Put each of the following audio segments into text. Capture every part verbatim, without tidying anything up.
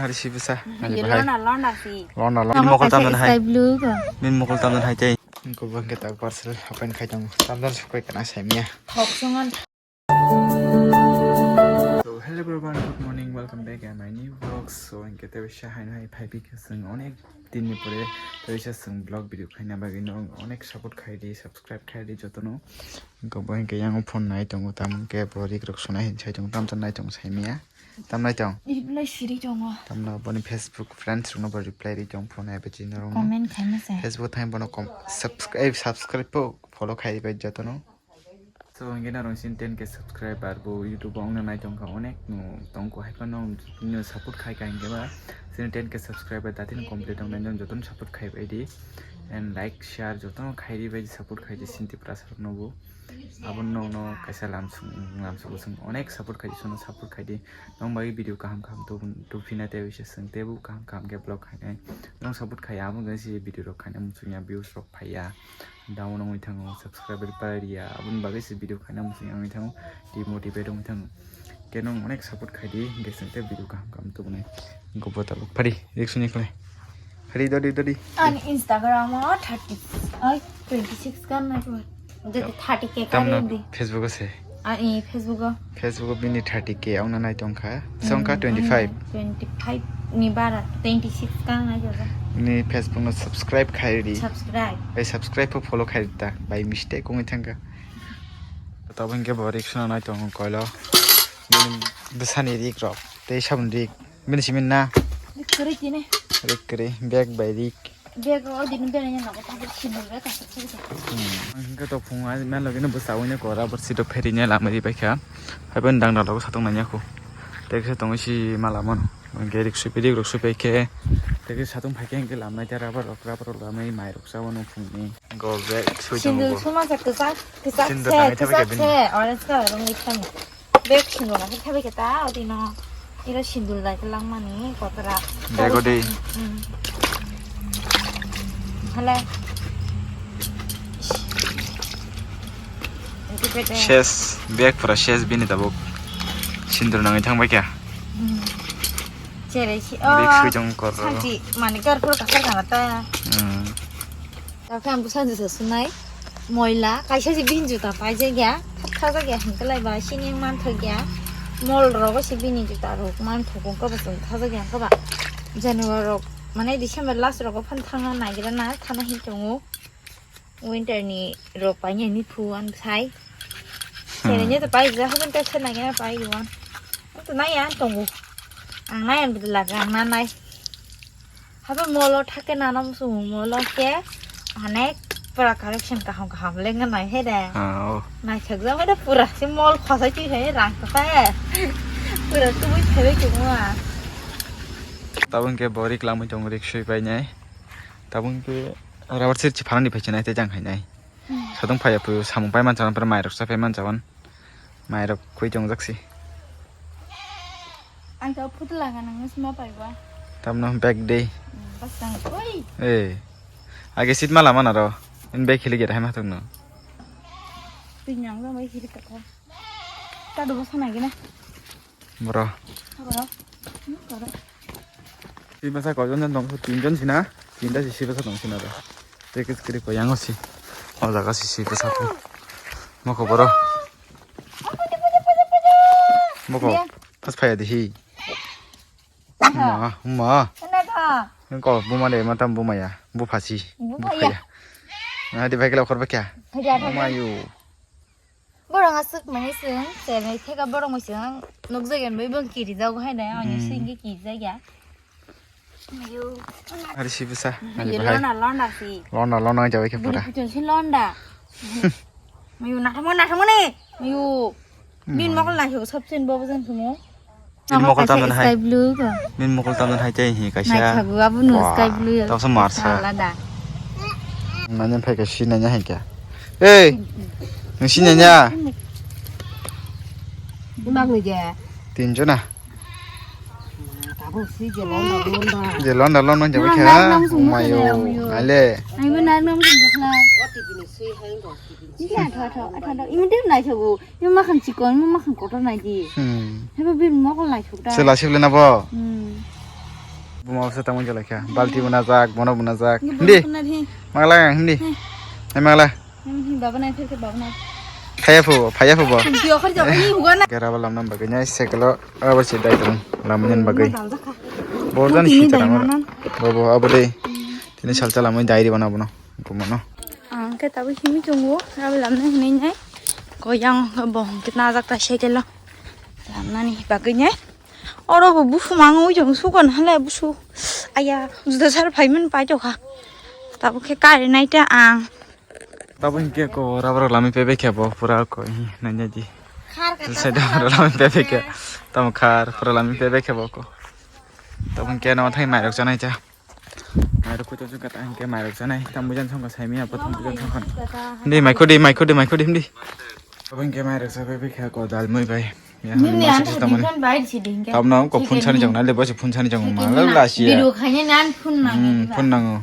Hari si bwsa. Ani bahai. Lona, lona si. Lona, lona. Nini mokol tamdan hai. Sky blue ko. Nini mokol tamdan hai tei. Ko bangke tak parcel open khai tong. Tamdan sukai kana saimya. Thok sungan. So hello everyone, good morning, welcome back at my new vlog. So inke te bisa hai hai phai bi keseng onek din ni pore te bisa seng vlog video khaina bagwi no onek support khai di, subscribe khai di jotono. Ko bangke yang phone nai tongo tamke borik rok sunai hin sai tongo tamta nai tongo saimya. Tamnai tong. Reply siri tongo. Tamno boni Facebook friends rokno bo reply ri tong phone hai bachino rokno. Comment khaima se. Facebook thang bono com-, subscribe, subscribe po follow khai bai jotono. So hingke norok sin ten K subscriber bo YouTube o wngna nai tongkha onek no tongkha hai phano no support khai ka hingke ba sin ten K subscriber datin complete wngnai no jotono support khai bai di and like share jotono khai ri bai support khai di sin Tiprasa rokno bo. Abo nokno kaisa lamsong lamsongo chwng onek support khai di, sono support khai di. Nong bai video kaham kaham tubun tubphina tei bisa chwng teibo kaham kaham khe vlog khainai. Nong support khai abo wngkha si video rok khaina muchungya, views rok phaiya. Down wngwi thango, subscriber paiya. Aboni bagwi si video khaina muchungya wngwi thango, demotivate wngwi thango. Khe nong onek support khai di, hingke chwng tei video kaham kaham tubunai. Gobo tabuk phari, reaction ni khlai. Phari dodi dodi. Ani Instagram o thirty, ai, twenty six kan nai ko. Jadi thirty K tamno kari di. Facebook o se. Ani Facebook o. Facebook o bini thirty K auna nai tongkha. Songkha twenty five. Twenty five ni bara, twenty six kan nai ko. Ni Facebook no subscribe khai di. Subscribe. Bai subscribe po follow khai di ta. Bai mistake wngwi thangkha. Tabuk hingke bo rik swnamnai tongo koilo. Bini bwsani rik rok tei saboni rik. Bini simi na? Rik kwrwi tini. Rik kwrwi, bag bai rik. Bag o dini bag ni nogo tabuk simi bag kasuk suk. Hmm. Ang hingke to phung ai melo gini bwsa wngya kora bo sito pheri nya lamari bai kha. Hai bini dangdang rok satung nanya khu. Tei kisa tongo si mala mano. Hingke rik sui rik rok sui pai khe. Tei kisa satung phai khe hingke lamnai tei rubber rok rubber rok lamnai mai rok sa wano phung ni. Go bag sui tongo. Sindul bo. Suma sa kwchak, kwchak se, kwchak se, orange colour wngwi thani. Bag sindul nang khe thabai khe ta, odino. Iro sindul dai khe langmani kotora. Bag odi. Hmm. Hala. Ses, bag pura ses bini tabuk. Sindul nangwi thangbai kha. Hmm. Chere si, bag oh, sui tongo kotora. Sanchi, mani kar pura kasar kana ta. Hmm. Takhe ang bwskango juta sunai, moila, kaisa se bini juta paijak ya, thak thajak ya hingke lai ba, sini wng manthok ya, mall rogo se bini juta rok manthok wngkha ba chwng thajak ya wngkha ba, January rok, mane December last rogo phano thangna naigra na, thana hin tongo, winter ni rok painani phu ang sai, hmm. Sere nyo to paijak, hokon ta se naigra na paiwan, ang to nai ya tongo, ang nai ang bwdwla ang na nai. Habo molo thake nana musumu molo ke onek pura collection kaham kaham lenga nai he de. Ah, oh. Naithok jang he de pura si mol khosai twi he rang khosai he. Pura tubui thebe kemo a. Tabuk ke borik lamui tong rik sui pai nai. Tabuk ke rubber sir chi phanani phai chinai te jang hai nai. Hmm. Sadung phai apu samung pai man chawan pura mai rok sa pai man chawan. Mai rok khui tong jak si. Ang to photo laga nang sima pai ba. Tamno bag de. Hmm, bas tang. Oi. Eh. Age seat mala mana ro. In bag hili gera hai ma thok no. Twi nyang ba mai hili ka ko. Ta do sana gina. Bro. Bro. Hmm, bro. Si basa ko jon jon tong, tin jon sina, tinta si, si basa tong sina da. Tei kis kiri ko yango si. O jaga si, si basa ko. Moko boro. Moko. Pas phaya di hi. Ma, ma. Ko buma de matam buma ya. Bu phasi. Bu phaya. Na di bhai kala khor ba kya? Buma yu. Borok aswk mani chwng, chernai theka borok mui chwng nukjagwi bai bwng kirijago hai nai, ani hmm. Singki kirijak ya. Ayo. Ari si bwsa, ani bahai. Lona, lona si. Lona, lona jabai khe pura. Bini puchun si londa. Mayu, nathamo, nathamo ni. Mayu. Hmm. Bin mokol naisok sabsin bobo jang sumo. Nini mokol tamdan hai. Sky blue ko. Nini mokol tamdan hai tei hi kaisa. Naithago abono sky blue. Tausa marsa. Alada. Nanya phai ka si nanya hai kya. Ei. Nung si nanya. Ibak ni je. Tin jona. Tabo si je londa londa. Je londa londa jabai kha. Mayo. Ale. Ai mo nang nang jokla. Iya tho tho tho. Imi de naithago. Imo makhang chikon, imo makhang kotor nai di. Hmm. Hebo bini mokol naithok da. Chwla sibli na bo? Hmm. Buma se tamo jala kha. Balti buna jak, bono buna jak. Hindi. Buna hi. Magla hindi. Hai magla. Hi baba nai phir ke baba nai. Phaya phu, phaya phu bo. Hindi okhar jaba ni huga na. Kera ba lamna bagwi nai sekelo abo se dai tong lamna bagwi. Bo jan si tara. Bobo abo de. Tini salcha lamwi dai ri bana bono. Kumano. Ang khe tabuk himwi tongo, abo lamna hinwi nai. Ko yang bo hwnkhe najak ta cycle o. Lamnani bagwi nai. Oro bo busu mango ui jong sukan hale busu. Aya, juda sar phaiman pai tokha. Tabuk khe kari nai ta ang. Tabuk hinkhe ko rubber lamwi pebe khe bo pura ko hi nai nai di. Side rubber lamwi pebe khe. Tamo khar pura lamwi pebe khe bo ko. Tabuk hinkhe no thai mai rok chanai cha. Mairok khuito jwk kata hinkhe mairok chanai. Tam bujan songkha saimia, prothom bujan songkha. Hindi, maikho di, maikho di, maikho di, hindi. Abo hinkhe mairok chabai bikha ko dal mui bai. Ya, mui mui masa ang sita mani. Different bai si di hinkhe. Tamno ko phun sani jong na le, bo si phun sani jong ma la la si ya. Video khanya nan phun nang. Hmm, phun nango.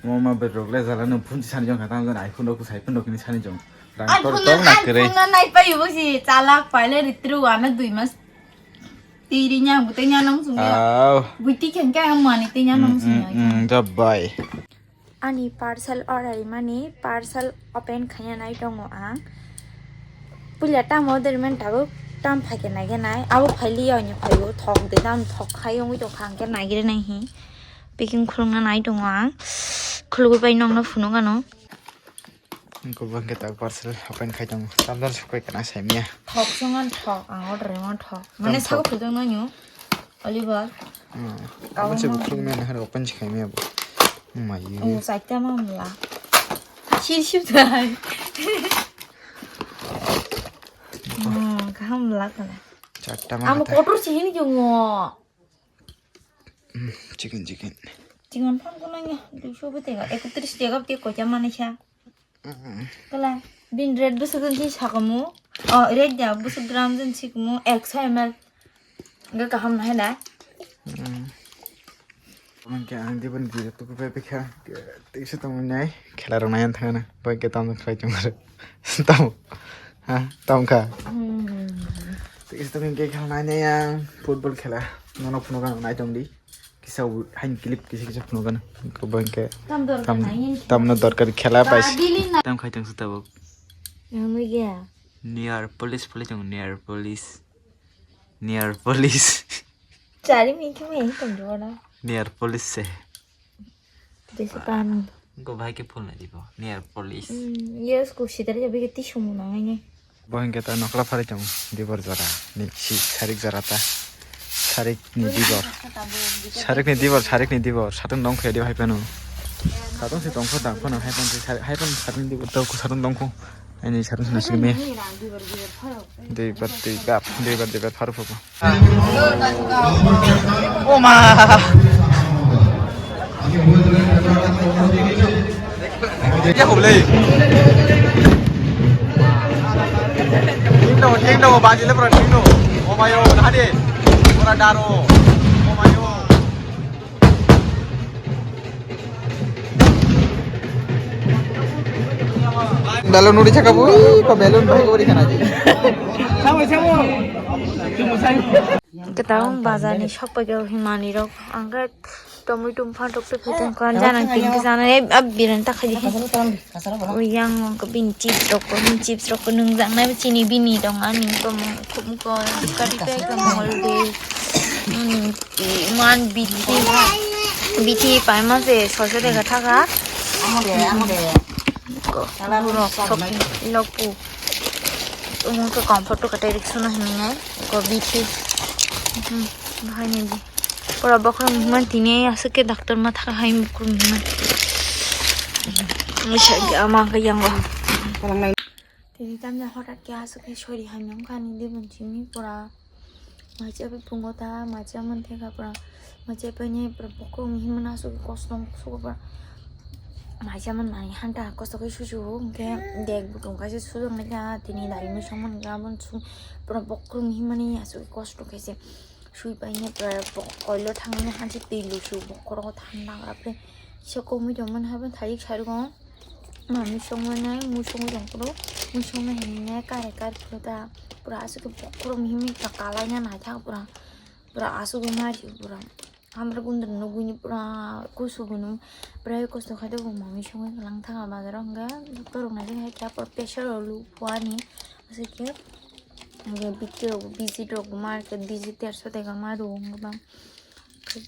Mo ma berok le jala no phun sani jong kha tam jan iPhone rok sai phun rok ni sani jong. Rang tor tong na kere. Phun na nai pai bo si chalak pai le ritru ana dui mas. Tiri nya, butui nya nang sung ya. Aw. Bui ti khen ka ang mani ti nya nang sung ya. Mm, mm, mm, job bai. Ani parcel order mani, parcel open khanya nai tongo ang. Puila tamo dermen tabuk tam phai khe nai khe nai. Abo phai li ya ni phai o thok de dam thok khai ongwi to khang khe nai gre nai hi. Packing khulung na nai tongo ang. Khulugwi pai nong no phunuk ano. Kubun khe tak parcel open khai tongo. Tamjani sukhai kana saimia. Thok songan thok, ang order rima thok. Mane sabo thok. Khudung nanyo. Oliver. Hmm. Kau open se ma. Bukhung nai nahar open se khaimia bo. Mayu. Oh, saita ma mla. Shir shir dai. Hmm, kaham mla kana. Chatta ma. Amo kata. Kotor sihini jongo. Hmm, chicken, chicken. Chicken phang ko nangya, duiso bo tega, ekotris tega bo tega koita mani kha. Hmm. Kala, bin red bwswk jon si sakamu. Oh, red da, bwswk gram jon sikamu, ekso M L. Ga kaham na hai da. Hmm. Mangke ang di ban di tu pe pe kha, tisa tong nai, khela rok nai thang na, bai ke tam khai chung. Tamo. Ha, tamo kha. Hmm. Tei kisa tongkhe khe khelai nai ang football khela. Nono phunukha nai tongdi. Kisa hain clip kisa kisa phunukha na. Kubun khe tam dorkar tam, nai, tamno dorkar khela bai. Tam khai tongsa tabuk. Yang mui gaya. Near police, police tong near police. Near police. Chari mi khe mai tong jora. Near police se. Desa pan. Go bhai ke phone nai dibo. Near police. Mm, yes, ko sidari jabi ke tisung nang ini. Bo hingke ta nokla phari tong dibor jora. Ni si sarik jora ta. Sarik ni dibor. Sarik ni dibor, sarik ni dibor. Satung dong khe di hai pano. Satung si tong kho dang pano hai pan si sarik, hai pan sarik ni dibor tau ko satung dong kho. Ani satung sina simi. Dui bar dui gap, dui bar dui gap haru phobo. O ma. Ya hoblei. Thik dong, thik dong, baji le pura thik dong. O mayo, hadi. Pura daro. O mayo. Balloon uri chaka bui, ko balloon bai uri kana ji. Kita bazar ni shop pai himani rok angka tomato phan rok tu pheteng kan jana king jana e ab biran ta khaji. Uyang ko bin chips rok ko bin chips rok ko nung jang na chini bini dong ani ko mo ko ko kari pe ko mo de. Iman bithi, bithi paima se soso de gatha ga. Amo de, amo de. Ko, alo ro sok sok. Ilopu. Umung ke comfort to katai riksu na hini ngai. Ko bithi. Hmm, bahai ni di. Pura bokhorok muhimman tini aswk ke doctor ma thaka hai mukhung muhimman. Misa ge ama ke yang wa. Tini tamni hotat khe aswk khe sori hamya wngkha ani dibon simi pura. Machi apai phungo ta, machi amoni theka pura. Machi apai ni pura bokhorok ni himna aswk khe kosto wng sugo pura. Machi amoni nani hanta kosto khe susu o hwnkhe dek butung kaisa sujak nai kha tini dari mui songmani kha aboni sung pura bokhorok ni himani aswk khe kosto khe se sui pai ni pura koilo thangwi hansi twi lusu bokhorok thang nagra pore kisa komui tongmani haiphano thayik sari o. Mami songmani, mui songwi tong phuru, mui songmani hinwi kare kare phuru ta, pura aswk khe bokhorok mihimwi ka kalaina naithak pura, pura aswk mari pura. Andra gundra nugwini pura kusu gwnwi pura kosto khai tongo, mami songwi kwlang thanga bazaro hwnkhe doctor rok naidi hai khe pressure rok lu phuani aswk khe hwnkhe bithi rok visit rok ma khe visit terso teka ma rw hwnkhe bang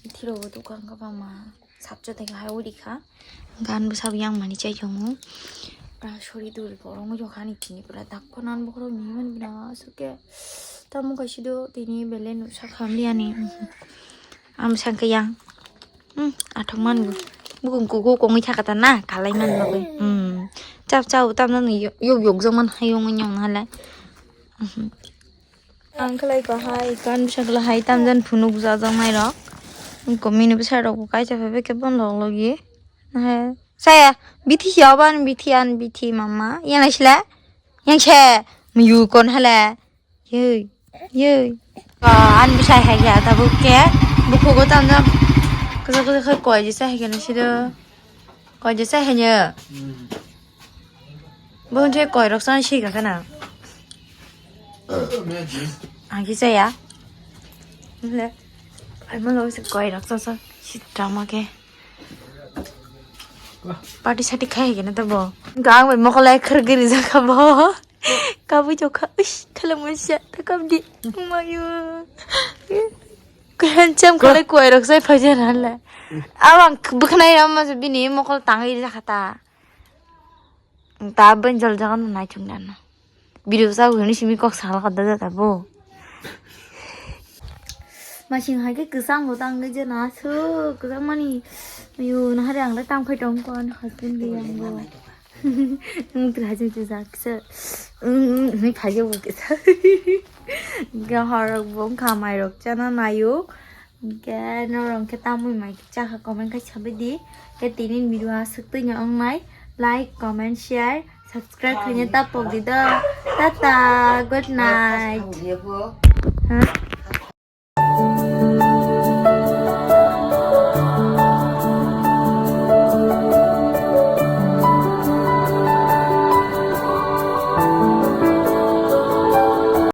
bithi rok dukan kwbangma satso teka hai uri kha gan bwsa yang mani chai tongo pura sori duri borok wngwi jokha ani chini pura dak phano ani bokhorok ni himani bina aswk khe tamo kaisa do tini belai nusa khamliani. Am sangke yang. Hmm, athok man bu. Bukung kuku kongwi thaka ta na, kalai man bagwi. Hmm. Chap chap tam no yok yok jong man hayung nyong na le. Hmm. Ang khlai ko hai kan sakla hai tam jan phunuk ja jong nai rok. Ko mini bwsa rok kai cha phabe ke bon log logi. Na he. Saya bithi ya ban bithi an bithi mama. Yang sila. Yang se. Mu kon hala. Yoi, yoi. Ah, ani bwsai hai khe tabuk khe bukhugo tamo kwchak kwchak khe koi jesa hai khe nang side. Koi jesa hai nyo. Bo hwnse koi rok chana sika khana. Ang khe chaya. Le. Ai mo lo se koi rok chasa. Sit drama khe. Party sati khai hai khe na tabo. Gang bai mokol ai khar giri jaka bo. Kabui jokha, uish, khala muisa, takam di, mayu. Khan cham khala kuai rok sai phaja na la. Abang bwkhnai ram ma bini mokol tangwi jakha ta. Ta ben jol jaga no nai chung dan. Video sa huni simi kok sal ka da ta bo. Masing hai ke kwchang bo tangwi je na su kwchang mani. Mayu na hari ang le tang phai tong kon husband ge yang bo. Wng twi haising twijak kisa. Wng, wng, wng, phaikhe bo kisa. Hwnkhe horrok bo wngkha mairok chana naio. Hwnkhe norok khe tamoni mai chakha comment khai sabaidi. Khe tini video aswk twino wngnai. Like, comment, share, subscribe khaina tapok di do. Tata, good night. Ha?